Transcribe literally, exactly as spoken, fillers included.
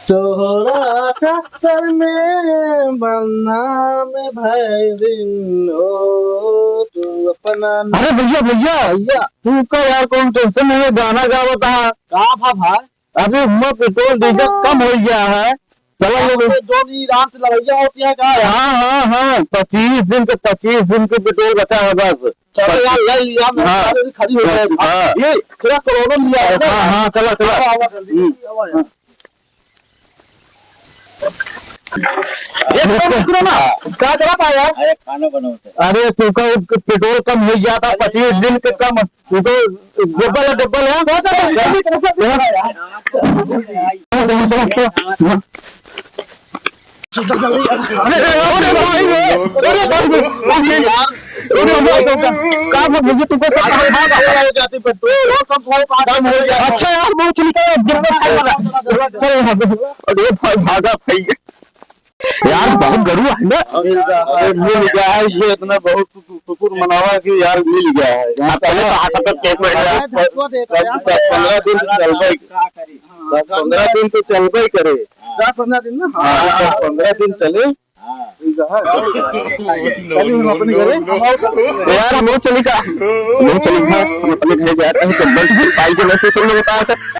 तोहरा चक्कर में बदनाम भइलिन हो, तू अपना अरे भइया, भइया, भइया। तू का यार, कौन tension नहीं है, गाना गावत है। का भा भाई? अरे, हुआँ पेट्रोल डीजल हाँ। कम होइ गया है, चला लोग। अरे, जो भी रात लड़ाइया होती है का? हाँ, हाँ, हाँ, पच्चीस दिन के, पच्चीस दिन के पेट्रोल बचा है बस। चलो यार, ले लिया, मैं हाँ। गाड़ी खड़ी हो जाए। हाँ। ये तेरा करोड़ों लिया है ना? हाँ, हाँ, चला, चला। आवा, आवा, जल्दी, हम्म। आवा यार। ये तो निकलो ना, का करत है यार? अरे, खाना बनाओ तो। अरे, तू का पेट्रोल कम होइ जाता, पच्चीस दिन के कम, तू तो डबल है, डबल है। चल, चल, चल, जल्दी, जल्दी, जल्दी, जल्दी, यार। चल, चल, चल, चल। चल, चल, जल्दी। अरे, अरे, अरे, भाई रे, अरे, भाई रे, अरे, यार, अरे, अरे, अरे, का बात है, तुमको सब भागा, भागा हो जाती पेट्रोल, और सब भाई पास कम हो गया। अच्छा यार, वो चली गया, गिरफ्तार कर वाला। चल, यहाँ पे। अरे, भाई, भागा, भाई। यार, बहुत गरु है ना। मिल गया है। अरे, मिल गया है, ये इतना बहुत शुक्र मनावा कि यार, मिल गया है। यहाँ पहले तो हाथ पे टेप बैठ गया। दस, दस, पन्द्रह दिन तो चलबे, दस, पन्द्रह दिन तो चलबे करे। दस, पन्द्रह दिन ना? हाँ, दस, पन्द्रह दिन चले। हाँ। ठीक है। चलिए, हम अपने घरे। तो यार, हम बहुत चली का, बहुत चली का, हम अपने घरे जाते हैं, तो बस भाई के वैसे तुमने बताया था।